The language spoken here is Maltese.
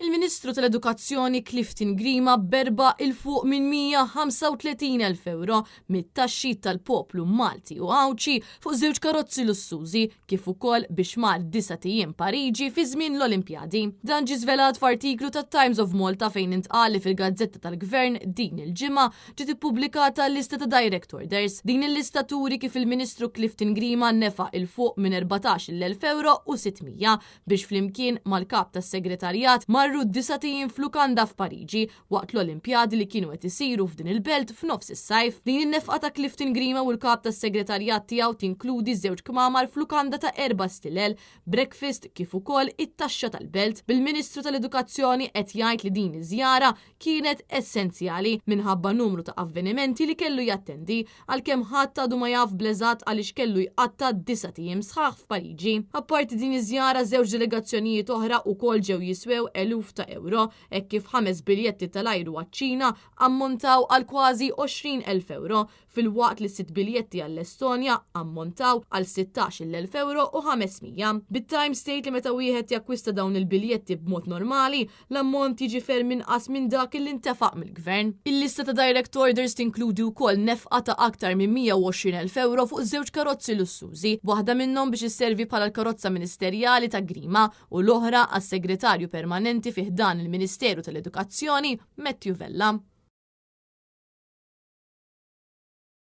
Il-Ministru tal-Edukazzjoni Clifton Grima berba 'il fuq minn 135,000 ewro mit-taxxi tal-poplu Malti u Għawdxi fuq żewġ karozzi lussużi kif ukoll biex mar disat ijiem Pariġi fi żmien l-Olimpjadi. Dan ġie żvelat f'artiklu tat-Times of Malta fejn intqal li fil-gazzetta tal-Gvern din il-ġimgħa ġiet ippubblikata lista ta' direct orders. Din il-lista turi kif il-Ministru Clifton Grima nefaq 'il fuq minn 14,000 ewro u 600 biex flimkien mal-Kap tas-Segretarjat marru disat ijiem f'lukanda f'Pariġi waqt l-Olimpjadi li kienu qed isiru f'din il-belt f'nofs is-sajf. Din in-nefqa ta' Clifton Grima u l-Kap tas-Segretarjat tiegħu tinkludi żewġ kmamar f'lukanda ta' erba' stilel, breakfast kif ukoll it-taxxa tal-belt, bil-Ministru tal-Edukazzjoni qed jgħid li din iż-żjara kienet essenzjali minħabba numru ta' avvenimenti li kellu jattendi, għalkemm ħadd għadu ma jaf bl-eżatt għaliex kellu jqatta' disat ijiem sħaħ f'Pariġi. Apparti din iż-żjara, żewġ delegazzjonijiet oħra wkoll ġew jiswew eluf ta' ewro, hekk kif ħames biljetti tal-ajru għaċ-Ċina ammontaw għal kważi 20,000 ewro, filwaqt li sitt biljetti għall-Estonja ammontaw għal 16,000 ewro u 500. Bit-Times tgħid li meta wieħed jakkwista dawn il-biljetti b'mod normali, l-ammont jiġi ferm inqas minn dak li ntefaq mill-Gvern. Il-lista ta' direct orders tinkludi wkoll nefqa ta' aktar minn 120,000 ewro fuq żewġ karozzi lussużi, b'waħda minnhom biex isservi bħala l-karozza ministerjali ta' Grima u l-oħra għas-Segretarju Permanenti fi ħdan il-Ministeru tal-Edukazzjoni, Matthew Vella.